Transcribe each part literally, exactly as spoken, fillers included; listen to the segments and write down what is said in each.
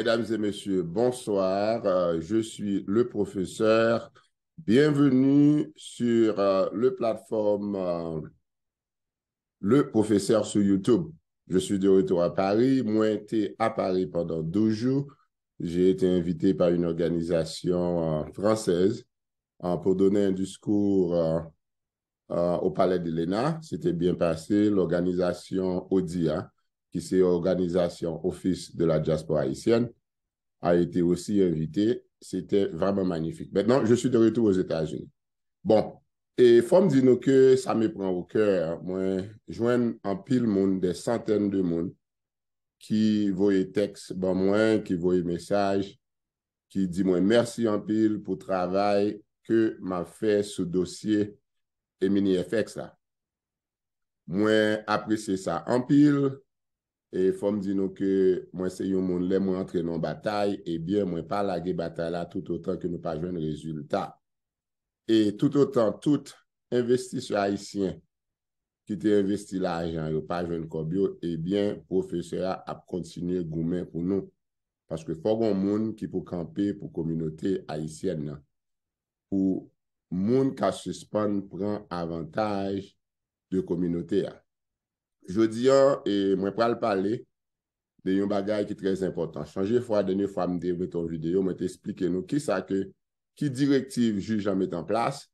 Mesdames et messieurs, bonsoir. Euh, je suis le professeur. Bienvenue sur euh, le plateforme euh, Le Professeur sur YouTube. Je suis de retour à Paris. Mwen te à Paris pendant douze jours. J'ai été invité par une organisation euh, française euh, pour donner un discours euh, euh, au Palais de l'ENA. C'était bien passé. L'organisation ODIA, qui c'est l'organisation Office de la diaspora haïtienne, a été aussi invité. C'était vraiment magnifique. Maintenant, je suis de retour aux États-Unis. Bon, e fò m di nou ke sa me pran o kè. Mwen jwenn anpil moun, des centaines de moun, ki voye tèks ban mwen, ki voye mesaj, ki di mwen mèsi anpil pou travay ke m ap fè sou dosye Emini F X la. Mwen apresye sa anpil. E fò m di nou ke mwen se yon moun, lè mwen antre nan yon batay, ebyen, mwen pa lage batay la toutotan ke nou pa jwenn rezilta. E toutotan tout envestisè ayisyen ki te envesti lajan yo pa jwenn kòb yo, ebyen, pwofesè a ap kontinye goumen pou nou. Paske fò gon moun ki pou kanpe pou kominote ayisyèn nan. Pou moun ka sispann pran avantaj de kominote a. Jodi an, e, mwen pral pale de yon bagay ki trè enpòtan. Chanje fwa, dènye fwa m te mete yon videyo, mwen te esplike nou kisa ke, ki direktiv jij lan mete an plas,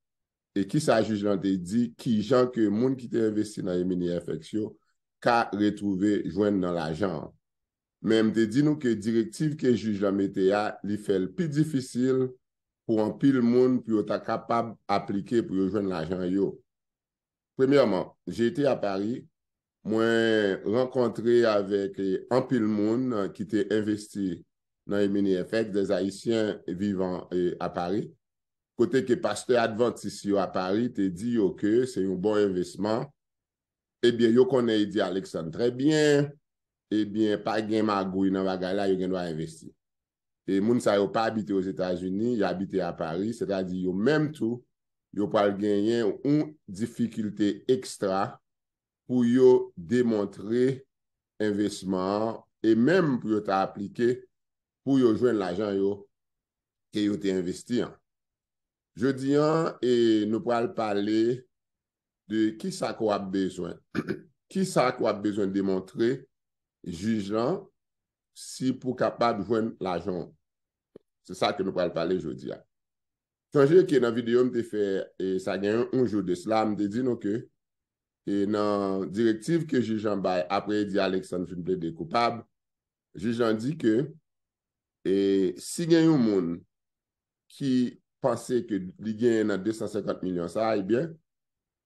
e kisa jij lan te di, kijan ke moun ki te envesti nan Emini F X yo ka retwouve jwenn nan lajan an. Men m te di nou ke direktiv ke jij lan mete a, li fè l pi difisil pou anpil moun pou yo ta kapab aplike pou yo jwenn lajan yo. Premyèman, j'ai été à Paris, mwen rankontre avèk eh, anpil moun eh, ki te envesti nan Emini F X, des Haïtiens vivant eh, à Paris, kote ke pastè advantis yo a Paris te di yo ke se yon bon envestisman. Ebyen, yo konnen Eddy Alexandre trè byen. Ebyen, pa gen magouy nan bagay la, yo gen dwa envesti. E moun sa yo pa abite Ozetazini, y abite a Paris, sètadi yo menm tou, yo pral genyen yon difikilte ekstra pou yo demontre envestisman an e menm pou yo ta aplike pou yo jwenn lajan yo ke yo te envesti an. Jodi an, e nou pral pale de kisa ke w ap bezwen. Kisa ke w ap bezwen demontre jij lan si pou kapab jwenn lajan w. Se sa ke nou pral pale jodi a. Sonje ke nan videyo m te fè, e sa gen yon jou de sila, m te di nou ke e nan direktiv ke jij lan bay apre Eddy Alexandre fin plede koupab, jij lan di ke e si gen yon moun ki panse ke li genyen nan de san senkant milyon sa, ebyen,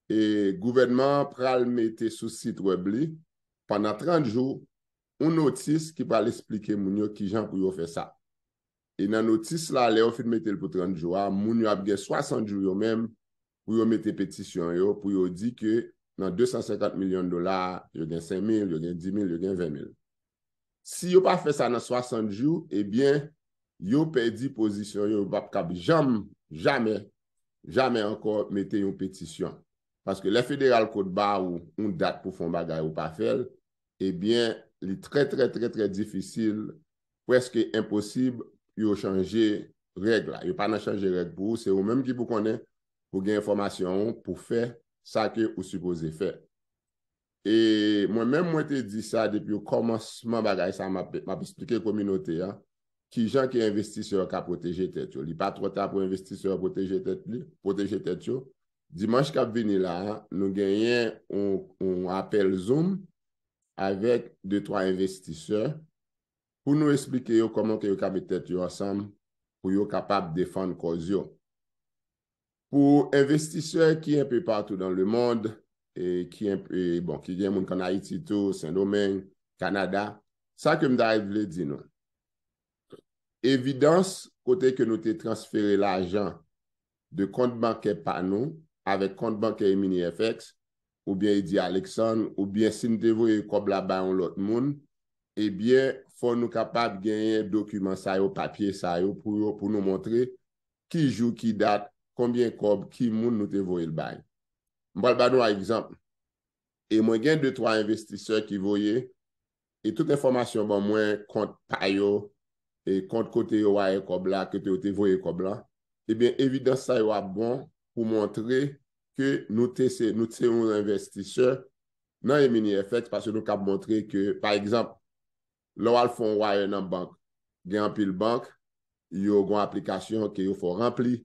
e gouvènman an pral mete sou sit wèb li pandan trant jou yon notis ki pral esplike moun yo kijan pou yo fè sa. E nan notis la, lè yo fin mete l pou trant jou a, moun yo ap gen swasant jou yo menm pou yo mete petisyon yo, pou yo di ke nan de san senkant milyon dola, yo gen senk mil, yo gen dis mil, yo gen ven mil. Si yo pa fè sa nan swasant jou, ebyen, yo pèdi pozisyon yo, yo p ap kab janm, jamè, jamè ankò mete yon petisyon. Paske lè federal kot ba ou yon dat pou fè yon bagay ou pa fè l, ebyen, li trè, trè, trè, trè difisil, prèske enposib pou yo chanje règ la. Yo pa nan chanje règ pou ou, se ou menm ki pou konnen, pou gen enfòmasyon ou, pou fè sa ke ou sipoze fè. E mwen menm, mwen te di sa depi o kòmansman bagay sa, m ap, m ap esplike kominote a kijan ke envestisè yo ka pwoteje tèt yo. Li pa twò ta pou envestisè yo pwoteje tèt li, pwoteje tèt yo. Dimanch k ap vini la a, nou genyen yon, yon apèl Zoom avèk de twa envestisè pou nou esplike yo kòman ke yo ka met tèt yo ansanm pou yo kapab defann kòz yo. Pou envestisè ki enpe patou dans le monde, e ki enpe, bon, ki gen moun k ann Ayiti tou, Sendomeng, Kanada, sa ke m ta vle di nou. Evidans kote ke nou te transfere lajan de kont bankè pa nou avèk kont bankè Emini F X, oubyen Eddy Alexandre, oubyen si n te voye kòb la bay yon lòt moun, ebyen, fò nou kapab genyen dokiman sa yo, papye sa yo, pou yo, pou nou montre ki jou, ki dat, konbyen kòb, ki moun nou te voye l bay. M pral ba nou yon egzanp. E mwen gen de twa envestisè ki voye, e tout enfòmasyon ban mwen, kont pa yo, e kont kote yo wire kòb la, kote yo te voye kòb la, ebyen, evidans sa yo ap bon pou montre ke nou te se, nou te yon envestisè nan E-Mini F X, paske nou kab montre ke, pa egzanp, lè w al fè yon wire nan bank, gen anpil bank, yo gen yon aplikasyon ke yo fè w ranpli.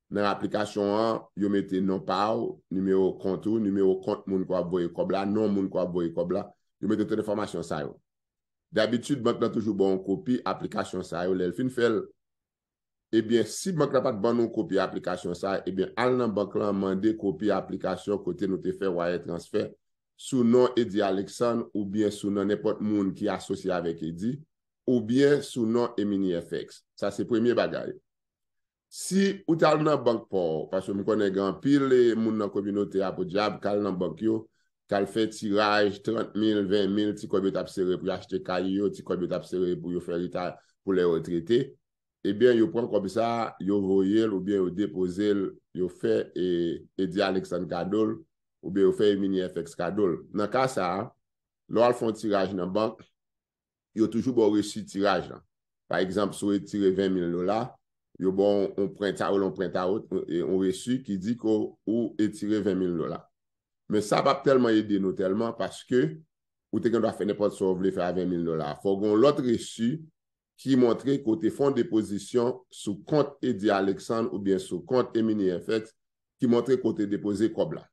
Nan aplikasyon an, yo mete non pa w, nimewo kont ou, nimewo kont moun k w ap voye kòb la, non moun k w ap voye kòb la. Yo mete tout enfòmasyon sa yo. Dabitid, bank lan toujou ba w yon kopi aplikasyon sa yo. Lè l fin fè l, ebyen, si bank lan pa t ban nou kopi aplikasyon sa, ebyen, al nan bank lan, mande kopi aplikasyon kote nou te fè wire transfer sou non Eddy Alexandre oubyen sou non nenpòt moun ki asosye avèk Eddy, oubyen sou non E-Mini F X. Sa se premye bagay. Si ou t al nan bank pa w, paske m konnen gen anpil, e, moun nan kominote a podyab k al nan bank yo, k al fè tiraj trant mil, ven mil, ti kòb yo t ap sere pou yo achte kaye yo, ti kòb yo t ap sere pou yo fè reta pou lè retrete, ebyen, yo pran kòb sa, yo voye l oubyen yo depoze l, yo fè, e, Eddy Alexandre kado l, oubyen yo fè E-Mini F X kado l. Nan ka sa a, lè w al fè yon tiraj nan bank, yo toujou ba w resi tiraj lan. Pa egzanp, si w retire ven mil dola, yo ba w yon printout, yon printout, yon, yon resi ki di ke w retire ven mil dola. Men sa p ap tèlman ede nou tèlman paske ou te gen dwa fè nenpòt sa w vle fè a ven mil dola. Fò w gen yon lòt resi ki montre ke w te fè yon depozisyon sou kont Eddy Alexandre oubyen sou kont E-Mini F X ki montre ke w te depoze kòb la.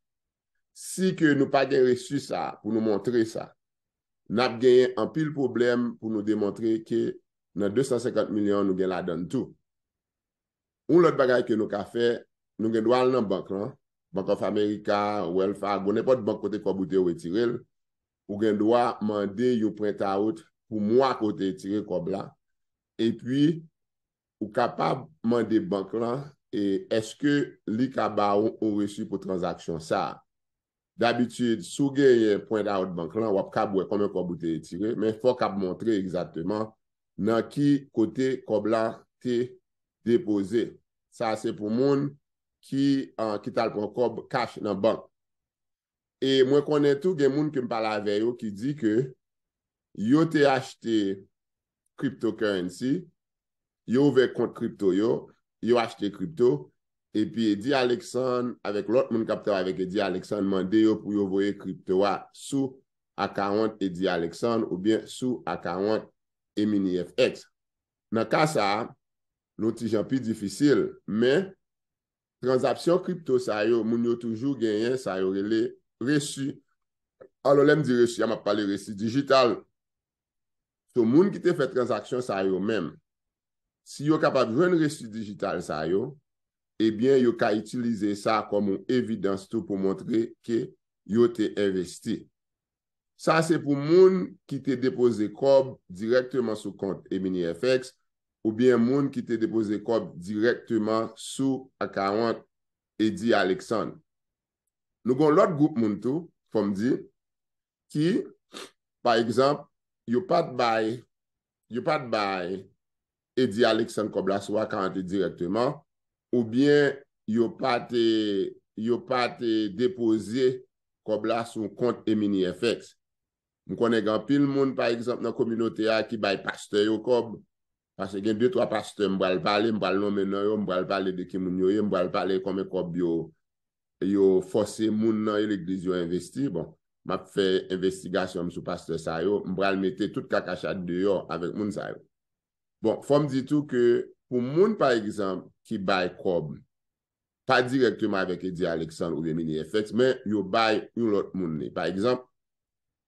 Si ke nou pa gen resi sa a pou nou montre sa, n ap genyen anpil pwoblèm pou nou demontre ke nan de san senkant milyon nou gen ladan l tou. Yon lòt bagay ke nou ka fè, nou gen dwa al nan bank lan, Bank of America, Wells Fargo, nenpòt bank kote kòb ou te retire l, ou gen dwa mande yon printout pou mwa ke w te retire kòb la, epi ou kapab mande bank lan, e èske li ka ba w yon resi pou tranzaksyon sa a. Dabitid, si w genyen printout bank lan, w ap kab wè konbyen kòb ou te retire, men fòk ap montre egzakteman nan ki kote kòb la te depoze. Sa se pou moun ki, ah, ki t al pran kòb cash nan bank. E mwen konnen tou gen moun ke m pale avè yo ki di ke yo te achte cryptocurrency, yo ouvè kont kripto yo, yo achte kripto, epi Eddy Alexandre avèk lòt moun k ap travay avèk Eddy Alexandre mande yo pou yo voye kripto a sou akawont Eddy Alexandre oubyen sou akawont E-Mini F X. Nan ka sa a, l on ti jan pi difisil, men tranzaksyon kripto sa yo, moun yo toujou genyen sa yo rele resi. Alò, lè m di resi a, m ap pale resi dijital. So, moun ki te fè tranzaksyon sa yo menm, si yo kapab jwenn resi dijital sa yo, ebyen, yo ka itilize sa kòm yon evidans tou pou montre ke yo te envesti. Sa se pou moun ki te depoze kòb dirèkteman sou kont E-Mini F X oubyen moun ki te depoze kòb dirèkteman sou akawont Eddy Alexandre. Nou gen yon lòt gwoup moun tou, fò m di, ki, pa egzanp, yo pa t bay, yo pa t bay Eddy Alexandre kòb la sou akawont li dirèkteman, oubyen yo pa te, yo pa te depoze kòb la sou kont E-Mini F X. M konnen gen anpil moun, pa egzanp, nan kominote a ki bay pastè yo kòb, paske gen de twa pastè m pral pale, m pral nonmen non yo, m pral pale de ki moun yo ye, m pral pale konbyen kòb yo, yo fòse moun nan legliz yo envesti. Bon, m ap fè envestigasyon m sou pastè sa yo, m pral mete tout kakachat deyò avèk moun sa yo. Bon, fò m di tou ke pou moun, pa egzanp, ki bay kòb, pa dirèkteman avèk Eddy Alexandre oubyen Mini F X, men yo bay yon lòt moun li. Pa egzanp,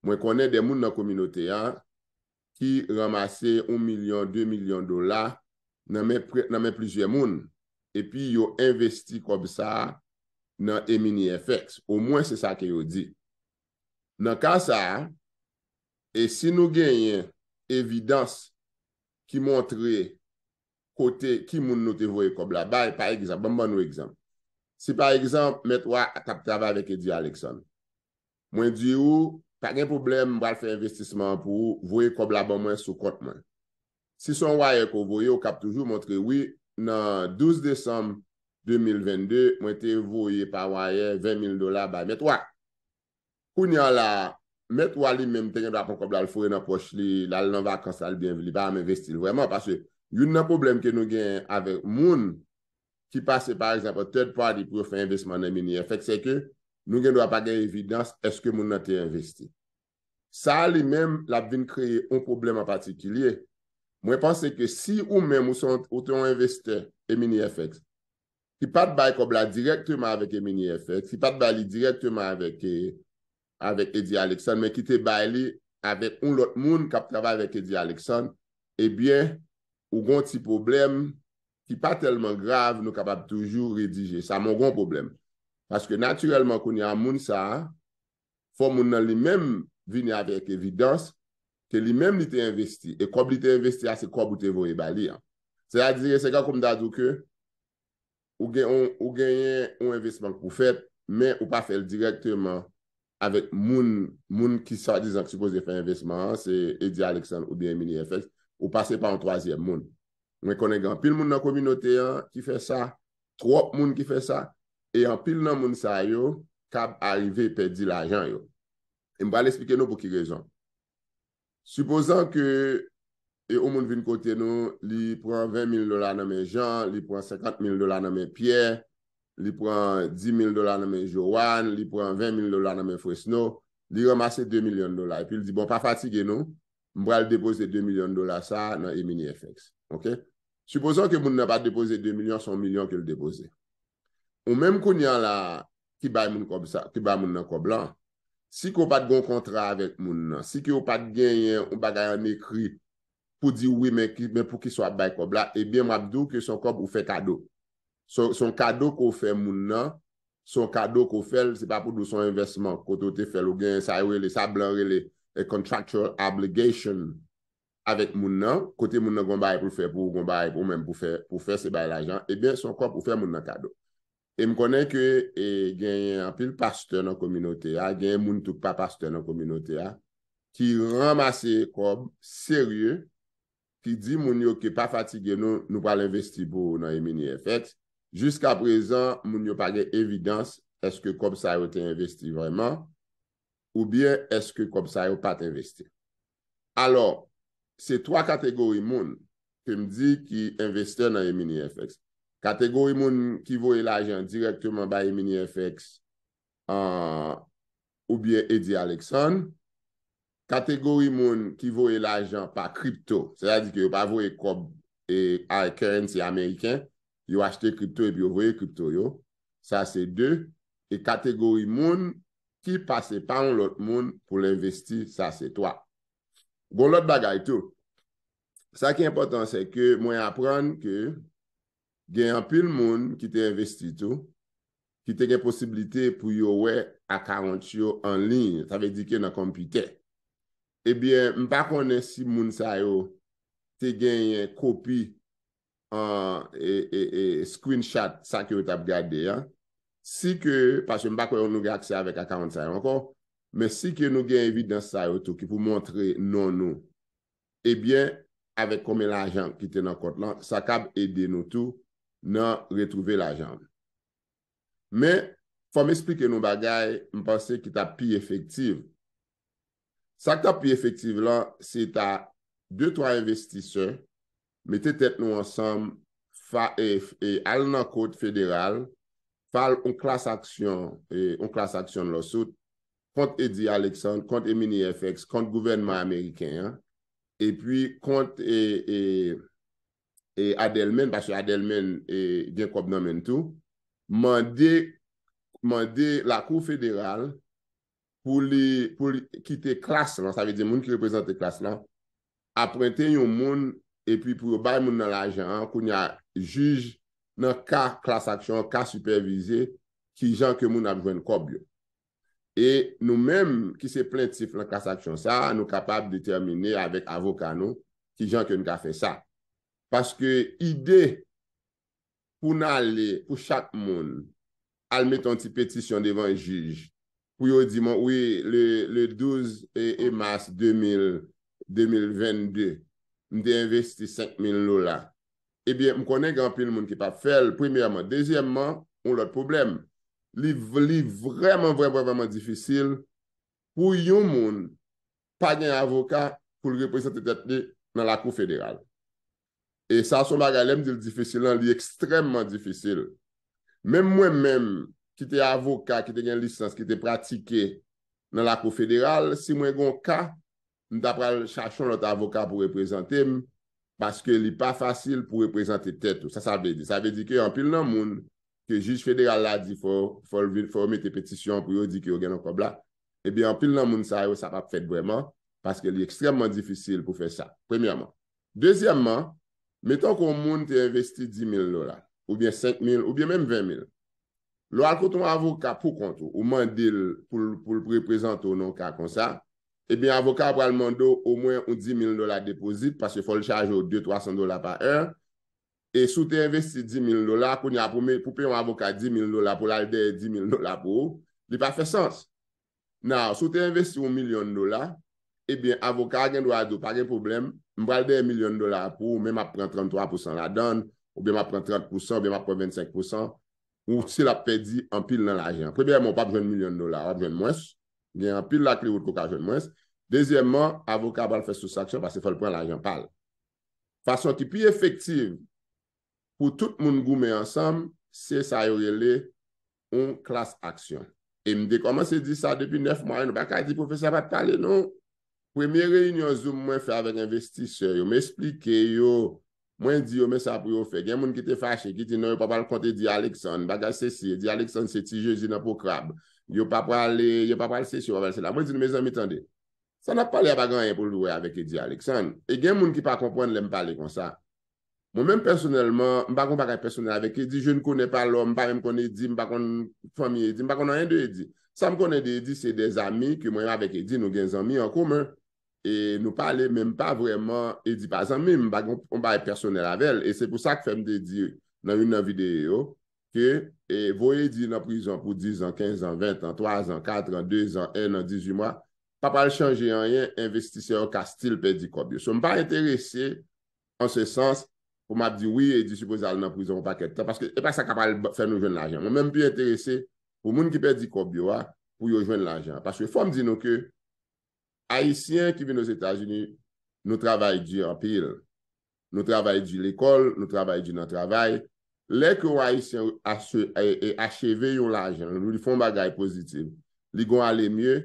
mwen konnen de moun nan kominote a ki ranmase yon milyon, de milyon dola nan men, pre- nan men plizyè moun, epi yo envesti kòb sa a nan E-Mini F X. Omwen se sa ke yo di. Nan ka sa a, e si nou genyen evidans ki montre kote, ki moun nou te voye kòb la bay, pa egzanp, ban m ban nou egzanp. Si pa egzanp, Mèt Wa t ap travay avèk Eddy Alexandre, mwen di ou, pa gen pwoblèm, m pral fè envestisman an pou ou, voye kòb la ban mwen sou kont mwen. Si se yon wire ke w voye, ou kab toujou montre, wi, nan douz desanm de mil vennde, mwen te voye pa wire ven mil dola bay Mèt Wa. Kounye a la, Mèt Wa li menm te gen dwa pran kòb la, l foure nan pòch li, l al nan vakans la, li byen, li pa janm envesti l vrèman. Paske youn nan pwoblèm ke nou gen avèk moun ki pase, pa egzanp, an third party pou yo fè envestisman nan Mini F X, se ke nou gen dwa pa gen evidans èske moun nan te envesti. Sa a li menm, l ap vin kreye yon pwoblèm an patikilye. Mwen panse ke si ou menm ou se yon, ou te yon envestè e Mini F X, ki pa t bay kòb la dirèkteman avèk e Mini F X, ki pa t bay li dirèkteman avèk, e, avèk Eddie Alexandre, men ki te bay li avèk yon lòt moun k ap travay avèk Eddie Alexandre, ebyen, ou gon ti pwoblèm ki pa tèlman grav, nou kapab toujou redije sa, men w gon pwoblèm. Paske natirèlman, kounye a, moun sa a, fò moun nan li menm vini avèk evidans ke li menm li te envesti. E kòb li te envesti a, se kòb ou te voye ba li an. Sètadi, se kankou m ta di w ke ou gen, ou, ou genyen yon envestisman pou fèt, men ou pa fè l dirèkteman avèk moun, moun ki swadizan ki sipoze fè envestisman an, se Eddie Alexandre oubyen Mini F X, ou pase pa yon twazyèm moun. Mwen konnen gen anpil moun nan kominote an ki fè sa, twòp moun ki fè sa, e anpil nan moun sa yo kab arive pèdi lajan yo. E m pral esplike nou pou ki rezon. Sipozan ke e yon moun vin kote nou, li pran ven mil dola nan men Jean, li pran senkant mil dola nan men Pierre, li pran dis mil dola nan men Joanne, li pran ven mil dola nan men Fresno, li ranmase de milyon dola. Epi l di, "Bon, pa fatige nou, m pral depoze de milyon dola sa a nan Emini F X." Oke? Sipozan ke moun nan pa depoze de milyon, se yon milyon ke l depoze. Ou menm kounye a la, ki bay moun kòb sa, ki bay moun nan kòb lan, si ke w pa t gen yon kontra avèk moun nan, si ke w pa t genyen yon bagay an ekri pou di wi, men, ki, men pou ki sa w ap bay kòb la, ebyen, m ap di w ke se yon kòb ou fè kado. Se, se yon kado ke w fè moun nan, se yon kado ke w fè l, se pa pou di w se yon envèsman, kote w te fè l, ou gen sa yo rele, sa blan rele a contractual obligation avèk moun nan, kote moun nan gon bagay pou l fè pou ou, gon bagay pou ou menm pou fè, pou fè, se bay lajan, ebyen, se yon kòb ou fè moun nan kado. E m konnen ke, e, genyen anpil pastè nan kominote a, genyen moun tou k pa pastè nan kominote a, ki ranmase kòb serye, ki di moun yo ke pa fatige nou, nou pral envesti pou ou nan Emini F X. Jiska prezan, moun yo pa gen evidans èske kòb sa yo te envesti vrèman, oubyen èske kòb sa yo pa t envesti. Alò, se twa kategori moun ke m di ki envestè nan Emini F X. Kategori moun ki voye lajan dirèkteman bay Emini F X, an, oubyen Eddie Alexandre. Kategori moun ki voye lajan pa kripto, sètadi ke yo pa voye kòb, e, a currency ameriken, yo achte kripto epi yo voye kripto yo. Sa se de. E kategori moun ki pase pa yon lòt moun pou l envesti, sa se twa. Gon lòt bagay tou. Sa ki enpòtan, se ke mwen aprann ke gen anpil moun ki te envesti tou, ki te gen posiblite pou yo wè account yo an liy, sa vle di ke nan konpitè. Ebyen, m pa konnen si moun sa yo te genyen kopi an, e, e, e, screenshot sa ke yo t ap gade a. Si ke, paske m pa kwè nou gen aksè avèk account sa yo ankò, men si ke nou gen evidans sa yo tou ki pou montre non nou, ebyen, avèk konbyen lajan ki te nan kont lan, sa kab ede nou tou nan retwouve lajan an. Men, fò m esplike nou bagay, m panse ki t ap pi efektiv. Sa k t ap pi efektiv lan, se ta de twa envestisè mete tèt nou ansanm, fa, e, e, al nan kot federal, file yon class action, e, yon class action lawsuit kont Eddie Alexandre, kont Emini F X, kont gouvènman ameriken an, epi kont, e, e, e, Adelman, paske Adelman, e, gen kòb nan men l tou, mande, mande Lakou Federal pou li, pou li kite klas lan, sa vle di moun ki reprezante klas lan, aprente yon moun, epi pou yo bay moun nan lajan an, kounye a, jij nan ka class action an ka sipèvize kijan ke moun ap jwenn kòb yo. E nou menm ki se plentif nan class action sa a, nou kapab detèmine avèk avoka nou kijan ke n ka fè sa. Paske ide pou n ale, pou chak moun, al mete yon ti petisyon devan jij, pou yo di mwen, wi, le, le douz e, e mas de mil, de mil vennde, m te envesti senk mil dola. Ebyen, m konnen gen anpil moun ki p ap fè l, premyèman. Dezyèmman, yon lòt pwoblèm. Li, li vrèman, vrèman, vrèman difisil pou yon moun pa gen avoka pou l reprezante tèt li nan lakou federal. E sa se yon bagay, lè m di l difisil, lan, li ekstrèmman difisil. Menm mwen menm, ki te avoka, ki te gen lisans, ki te pratike nan lakou federal, si mwen gen yon ka, m ta pral chache yon lòt avoka pou reprezante m, paske li pa fasil pou reprezante tèt ou. Sa sa vle di? Sa vle di ke anpil nan moun ke jij federal la di fò, fò, l vin, fò yo mete petisyon pou yo di ke yo gen nan kòb la, ebyen, anpil nan moun sa yo, sa p ap fèt vrèman, paske li ekstrèmman difisil pou fè sa, premyèman. Dezyèmman, meton ke yon moun te envesti dis mil dola, oubyen senk mil, oubyen menm ven mil. Lè w al kote yon avoka pou kont ou, ou mande l pou l, pou l reprezante w nan yon ka konsa, ebyen, avoka a pral mande w omwen yon dis mil dola depozit, paske fò l chaje w de, twa san dola pa è. E si w te envesti dis mil dola, kounye a pou, pou peye yon avoka dis mil dola pou l al dèyè dis mil dola pou ou, li pa fè sans. Now, si w te envesti yon milyon dola, ebyen, avoka a gen dwa di w, pa gen pwoblèm, m pral dèyè milyon dola a pou ou, men m ap pran tranntwa pousan ladan l, oubyen m ap pran trant pousan, oubyen m ap pran vennsenk pousan, ou si l ap pèdi anpil nan lajan. Premyèman, ou p ap jwenn milyon dola, w ap jwenn mwens. Gen anpil lakliwout ke w ka jwenn mwens. Dezyèmman, avoka a pral fè soustraksyon paske fò l pran lajan pa l. Fason ki pi efektiv pou tout moun goumen ansanm, se sa yo rele yon class action. E m te kòmanse di sa depi nèf mwa, nou pa ka di pwofesè a pa t pale, non. Premye reyinyon Zoom mwen fè avèk envestisè yo, m esplike yo, mwen di yo, men sa pou yo fè. Gen moun ki te fache, ki di, non, yo pa pral kont Eddy Alexandre, bagay sesi, Eddy Alexandre se ti jezi nan po krab. Yo pa pral, yo pa pral sesi, yo pa pral sela. Mwen di nou, mezanmi, tande. Sa n ap pale a pa gen anyen pou l wè avèk Eddy Alexandre. E gen moun ki pa konprann lè m pale konsa. Mwen menm pèsonèlman, m pa gen bagay pèsonèl avèk Eddy, je ne connais pas l'homme, m pa menm konn Eddy, m pa konn fanmi Eddy, m pa konn anyen de Eddy. Sa m konnen de Eddy, se de zanmi ke mwen avèk Eddy, nou gen zanmi an komen. E nou pale, men m pa vrèman, Eddy pa zanmi m, m pa gen yon bagay pèsonèl avè l. E se pou sa k fè m te di nan youn nan videyo yo, ke e, voye Eddy nan prizon pou diz an, kenz an, ven an, twa zan, kat an, de zan, en an, dizuit mwa, pa pral chanje anyen, envestisè yo ka still pèdi kòb yo. So, m pa enterese, an se sans, pou m ap di, wi, Eddy sipoze al nan prizon yon pakèt tan, paske e pa sa k ap al fè nou jwenn lajan. Mwen menm pi enterese pou moun ki pèdi kòb yo a, pou yo jwenn lajan. Paske fò m di nou ke Ayisyen ki vin Ozetazini, nou travay di anpil. Nou travay di lekòl, nou travay di nan travay. Lè ke yon Ayisyen ache-, e, e acheve yon lajan, li fè yon bagay pozitif, li gon ale mye,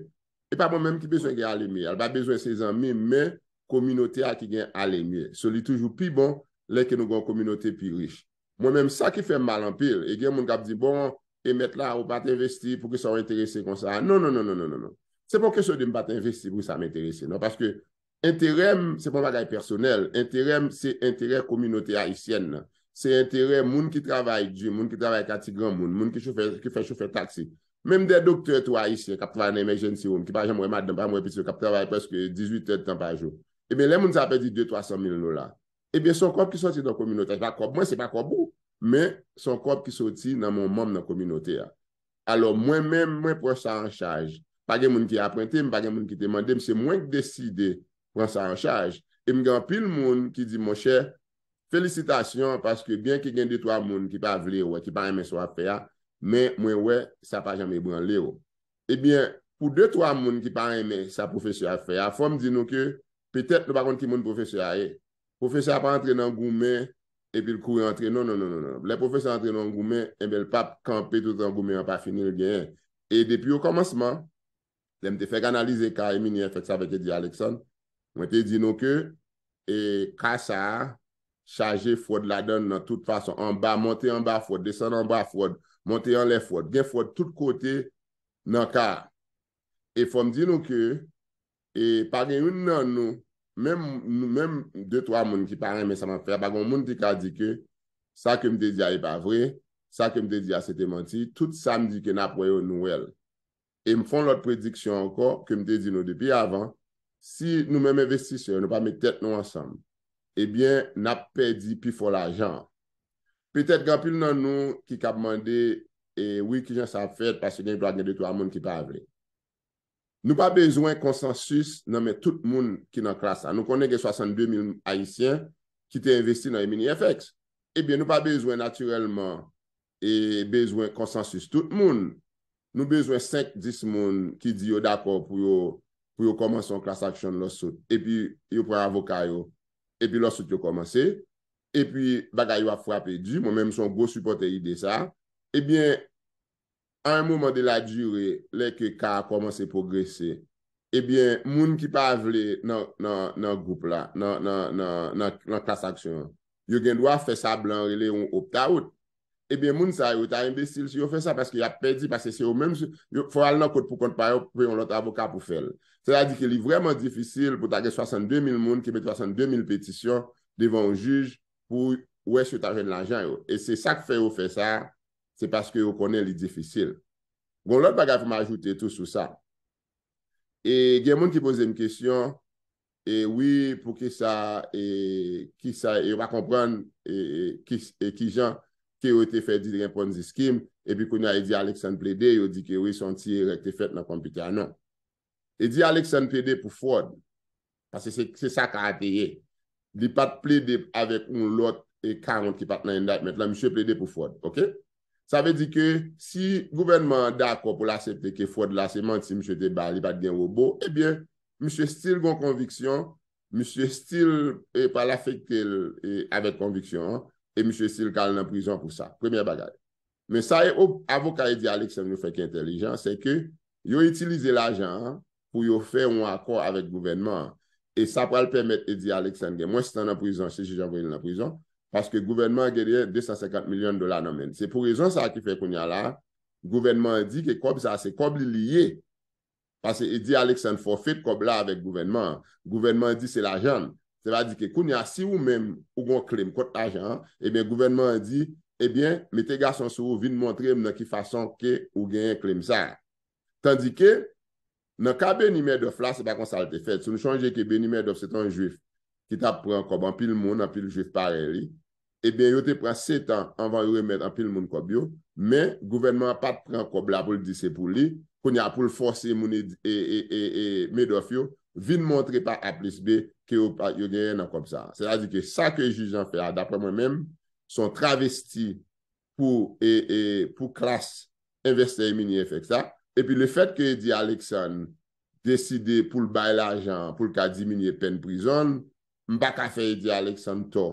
e pa mwen menm ki bezwen gen ale mye a. Li pa bezwen se zanmi m, men kominote a ki gen ale mye. So, li toujou pi bon lè ke nou gen yon kominote pi rich. Mwen menm, sa ki fè m mal anpil, e gen moun k ap di, bon, e mèt la, ou pa t envesti, poukisa w enterese konsa? Non, non, non, non, non, non, non. Se pa yon kesyon de m pa t envesti pou sa m enterese, non, paske enterè m, se pa yon bagay pèsonèl. Enterè m, se enterè kominote ayisyèn nan. Se enterè moun ki travay di, moun ki travay kati granmoun, moun ki chofè, ki fè chofè taksi. Menm de doktè tou ayisyen k ap travay nan emergency room, ki pa janm wè madanm, pa janm wè pitit yo, k ap travay prèske dizuit èdtan pa jou. Ebyen, lè moun sa a pèdi de, twa san mil dola, ebyen, se yon kòb ki soti nan kominote a. Se pa kòb mwen, se pa kòb ou, men se yon kòb ki soti nan men yon manm nan kominote a. Alò, mwen menm, mwen pran sa an chaj. Pa gen moun ki apwente m, pa gen moun ki te mande m, se mwen ki deside pran sa an chaj. E m gen anpil moun ki di, monchè, felisitasyon, paske byen ke gen de twa moun ki pa vle wè, ki pa renmen sa w ap fè a, men mwen wè sa pa janm ebranle w. Ebyen, pou de twa moun ki pa renmen sa pwofesè a fè a, fò m di nou ke petèt nou pa konn ki moun pwofesè a ye. Pwofesè a pa antre nan goumen epi l kouri antre. Non, non, non, non, non. Lè pwofesè a antre nan yon goumen, enben, l p ap kanpe toutan goumen an pa fini, l genyen. E depi okòmansman, lè m te fèk analize ka Emini F X avèk Eddy Alexandre, mwen te di nou ke, e, ka sa a chaje fwòd ladan l nan tout fason. Anba, monte anba fwòd, desann anba fwòd, monte anlè fwòd. Gen fwòd tout kote nan ka a. E fò m di nou ke, e pa gen youn nan nou, menm nou, menm de, twa moun ki pa renmen sa m ap fè a, pa gen yon moun ki ka di ke sa ke m te di a, e pa vre, sa ke m te di a, se te manti. Tout sa m di ke n ap wè yo, nou wè l. E m fè yon lòt prediksyon ankò, ke m te di nou depi avan, si nou menm envestisè, nou pa met tèt nou ansanm, ebyen, n ap pèdi pifò lajan an. Petèt gen anpil nan nou ki kab mande, e wi, kijan sa ap fèt, paske gen dwa gen de, twa moun ki pa vle. Nou pa bezwen konsansis nan men tout moun ki nan klas la. Nou konnen gen swasannde mil Ayisyen ki te envesti nan Emini F X. Ebyen, nou pa bezwen natirèlman, e bezwen konsansis tout moun. nou bezwen senk, dis moun ki di yo dakò pou yo, pou yo kòmanse yon class action lawsuit, epi yo pran avoka yo, epi lawsuit yo kòmanse, epi bagay yo ap frape di, mwen menm se yon gwo sipòtè ide sa, ebyen, à un moment de la durée, lè ke ka a kòmanse pwogrese, ebyen, moun ki pa vle nan, nan, nan gwoup la, nan, nan, nan, nan, nan class action an, yo gen dwa fè sa blan rele yon opt-out. Ebyen, moun sa yo ta enbesil si yo fè sa, paske y ap pèdi, paske se yo menm, yo, fò al nan kot pou kont pa yo, peye yon lòt avoka pou fè l. Sètadi ke li vrèman difisil pou ta gen swasannde mil moun ki mete swasannde mil petisyon devan yon jij pou wè si yo ta jwenn lajan yo. E se sa k fè yo fè sa, se paske yo konnen li difisil. Gon lòt bagay pou m ajoute tou sou sa. E gen moun ki poze m kesyon, e wi, poukisa, e kisa, e yo pa konprann, e, e, ki, e kijan ke yo te fè di gen Ponzi scheme, epi kounye a Eddie Alexandre plede, yo di ke wi, se yon ti erè ki te fèt nan konpitè a, non. Eddie Alexandre plede pou fwòd, paske se, se sa ka a te ye. Li pa t plede avèk yon lòt e ka ki pa t nan indictment lan, misye plede pou fwòd, oke? Sa vle di ke si gouvènman an dakò pou l aksepte ke fwòd la se manti misye te bay, li pa t gen wobo, ebyen, misye still gon konviksyon, misye still, e, pral afekte l, e, avèk konviksyon an, e misye still ka al nan prizon pou sa. Premyè bagay. Men sa e o-, avoka Eddie Alexandre yo fè ki entèlijan, se ke yo itilize lajan an pou yo fè yon akò avèk gouvènman an. E sa pral pèmèt Eddie Alexandre gen mwens tan nan prizon si jij an voye l nan prizon, paske gouvènman an genyen de san senkant milyon dola nan men l. Se pou rezon sa a ki fè kounye a la, gouvènman an di ke kòb sa a se kòb li li ye. Paske Eddie Alexandre fòfet kòb la avèk gouvènman an. Gouvènman an di se lajan l. Sètadi ke kounye a, si ou menm ou gon claim kont lajan an, ebyen, gouvènman an di, ebyen, mete gason sou ou, vin montre m nan ki fason ke ou genyen claim sa a. Tandike, nan ka Bernie Madoff la, se pa konsa l te fèt. Si nou chonje ke Bernie Madoff se te yon jwif ki t ap pran kòb anpil moun, anpil jwif parèy li, ebyen, yo te pran setan anvan yo remèt anpil moun kòb yo, men gouvènman an pa t pran kòb la pou l di se pou li, kounye a pou l fòse moun e, e, e, e, e Madoff yo vin montre pa A plis B ke yo, pa, yo genyen nan kòb sa a. Sètadi ke sa ke jij an fè a, daprè mwen menm, se yon travesti pou, e, e, pou klas envestè imini F X la. Epi lefèt ke Eddie Alexandre deside pou l bay lajan an, pou l ka diminye pèn prizon l, m pa ka fè Eddie Alexandre tò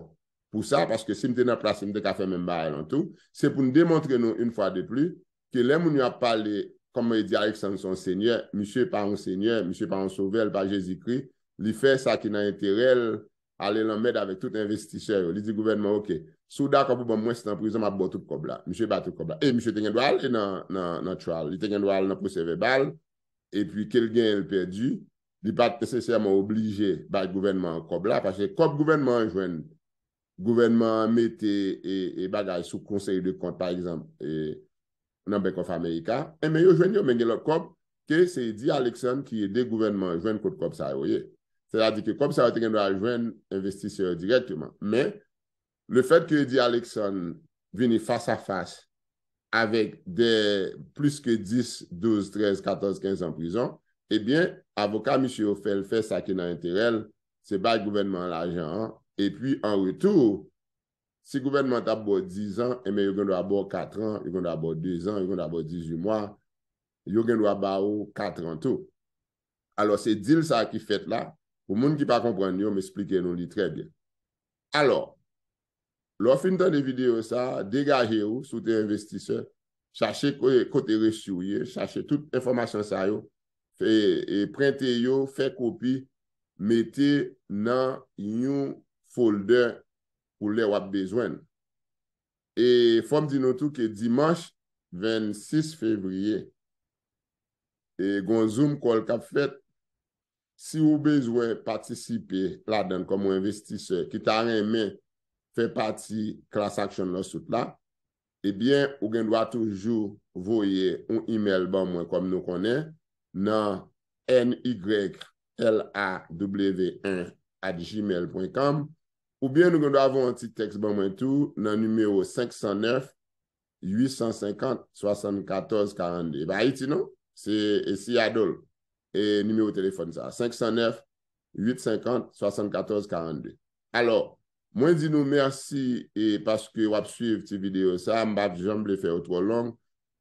pou sa, paske si m te nan plas li, m te ka fè menm bagay lan tou. Se pou n demontre nou, yon fwa de plis, ke lè moun yo ap pale kòman Eddie Alexandre se yon senyè, misye pa yon senyè, misye pa yon sovè, li pa Jezikri, li fè sa ki nan enterè l, ale lanmèd avèk tout envestisè yo. Li di gouvènman, oke, si w dakò pou ban m mwens tan prizon, m ap ba w tout kòb la. Misye bay tout kòb la. E misye te gen dwa ale nan, nan, nan trial, li te gen dwa ale nan pwosè vèbal, epi ke l genyen, l pèdi, li pa t nesesèman oblije bay gouvènman an kòb la, paske kòb gouvènman an jwenn, gouvènman an mete, e, e bagay sou Conseil de Comptes, pa egzanp, e, nan Bank of America, enben yo jwenn yo, men gen lòt kòb ke se Eddie Alexandre ki ede gouvènman an jwenn kot kòb sa yo ye. Sètadi ke kòb sa yo te gen dwa jwenn envestisè yo dirèkteman. Men, lefèt ke Eddie Alexandre vini fas a fas avèk de plis ke dis, douz, trèz, katòz, kenz an prizon, ebyen, avoka misye yo fè l fè sa ki nan enterè l, se bay gouvènman an lajan an, epi an retou, si gouvènman an t ap ba w diz an, enben, yo gen dwa ba w kat an, yo gen dwa ba w de zan, yo gen dwa ba w dizuit mwa, yo gen dwa ba w kat an tou. Alò, se deal sa a ki fèt la, pou moun ki pa konprann yo, m esplike nou li trè byen. Alò, lè w fin tande videyo sa a, degaje w, si w te envestisè, chache ko-, kote resi w ye, chache tout enfòmasyon sa yo, fè, e, prente yo, fè kopi, mete nan yon folder pou lè w ap bezwen l. E fò m di nou tou ke dimanch vennsis fevriye, e gon Zoom call k ap fèt. Si w bezwen patisipe ladan l kòm yon envestisè ki ta renmen fè pati class action lawsuit la, ebyen, ou gen dwa toujou voye yon email ban mwen kòm nou konnen nan N Y L A W un at gmail point com, oubyen nou gen dwa voye yon ti tèks ban mwen tou nan nimewo senk san nèf, uit san senkant, swasannkatòz karannde. E pa Ayiti, non? Se, e Seattle. E nimewo telefòn sa, senk san nèf, uit senkant, swasannkatòz karannde. Alò, mwen di nou mèsi e paske w ap swiv ti videyo sa, m p ap janm vle fè yo twò long.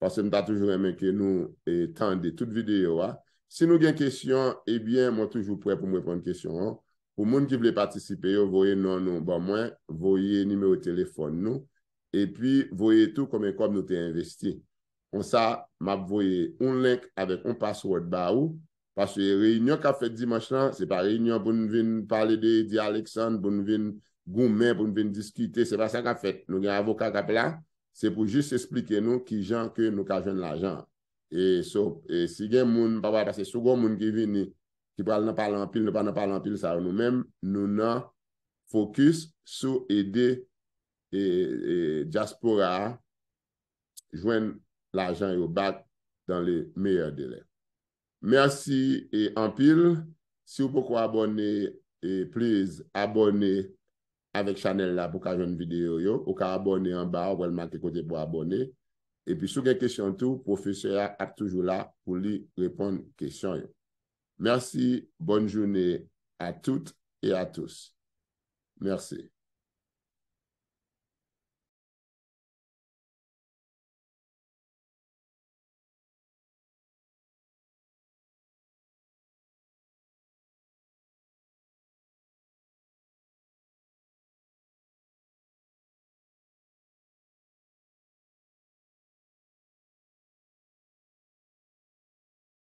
paske m ta toujou renmen ke nou e, tande tout videyo a. Si nou gen kesyon, ebyen, mwen toujou prè pou m reponn kesyon an. Pou moun ki vle patisipe yo, voye non nou ban mwen, voye nimewo telefòn nou, epi voye tou konbyen kòb nou te envesti. Konsa, m ap voye yon link avèk yon password ba ou, paske reyinyon k ap fèt dimanch lan, se pa reyinyon pou n vin pale de Edi Alexandre, pou n vin goumen, pou n vin diskite, se pa sa k ap fèt. Nou gen avoka k ap la, se pou jis esplike nou kijan ke nou ka jwenn lajan. E so, e si gen moun, pa pral pase sou gon moun ki vini, ki pral nan pale anpil, nou pa nan pale anpil sa yo nou menm, nou nan fokis sou ede e, e dyaspora a jwenn lajan yo back dans les meilleurs délais. Mèsi e anpil. Si w poko abòne, e please abòne avèk chanèl la pou ka jwenn videyo yo. Ou ka abòne anba, ou wè l make kote pou abòne. Epi si w gen kesyon tou, pwofesè a ap toujou la pou li reponn kesyon yo. Merci, bonne journée à toutes et à tous. Merci.